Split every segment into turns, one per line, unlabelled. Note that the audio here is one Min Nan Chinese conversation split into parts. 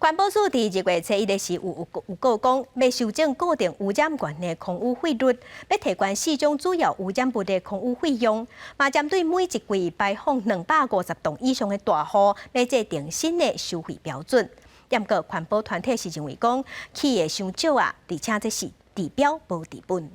環保署佇2月初一的時有告講，欲修正固定污染源的空污費率，欲提懸四種主要污染物的空污費用，嘛針對每一季排放250噸以上的大戶，欲制定新的收費標準。毋過環保團體是認為講，起得傷少啊，而且這是治標無治本。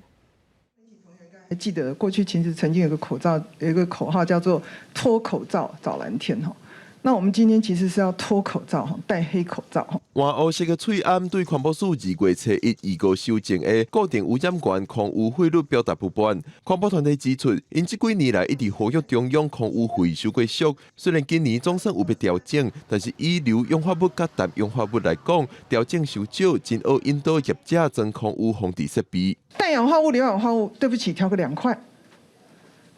還記得過去其實曾經有個口罩，有一個口號叫做脫口罩找藍天吼。那我們今天其實是要脫口罩，戴黑口罩。
換烏色的喙罨對環保署2月初一預告修正的固定污染源空污費率表達不滿。環保團體指出，𪜶這幾年來一直呼籲中央空污費收過俗，雖然今年總算有欲調整，但是以硫氧化物佮氮氧化物來講，調整傷少，真會引導業者裝空污防治設備。
氮氧化物、硫氧化物，對不起，調個2塊。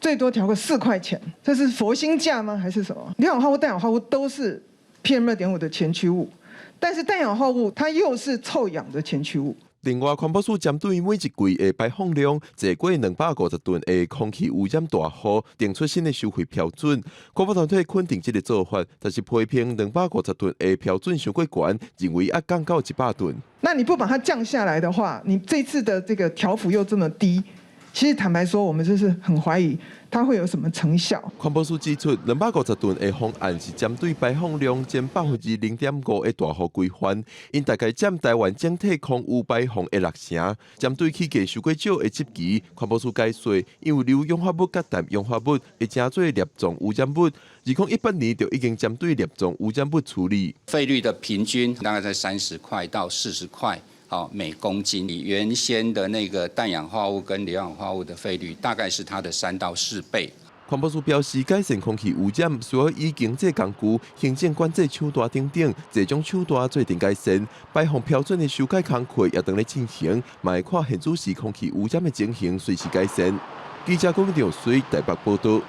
最多調個4塊錢，這是佛心價嗎？還是什麼？硫氧化物、氮氧化物都是 PM 2.5的前驅物，但是氮氧化物它又是臭氧的前驅物。
另外，環保署針對每一季的排放量，濟過250噸的空氣污染大戶，定出新的收費標準。環保團體肯定這个做法，但是批評250噸的標準傷過懸，認為愛降到100噸。
那你不把它降下來的話，你這次的這個調幅又這麼低。其實坦白說，我們就是很懷疑它會有什麼成效。
環保署指出，250噸的方案是針對排放量前0.5%的大戶規範，𪜶大概佔台灣整體空污排放的六成。針對起價傷過少的質疑，環保署解說，因為硫氧化物佮氮氧化物會成做粒狀污染物，2018年就已經針對粒狀污染物處理。
費率的平均大概在30塊到40塊。好，每公斤，你原先的那個氮氧化物跟硫氧化物的費率大概是它的3到4倍。
環保署表示，改善空氣污染需要以經濟工具、行政管制手段等等，這種手段做陣改善。排放標準的修改工課也當咧進行，嘛會看現此時空氣污染的情形隨時改善。記者郭長水台北報道。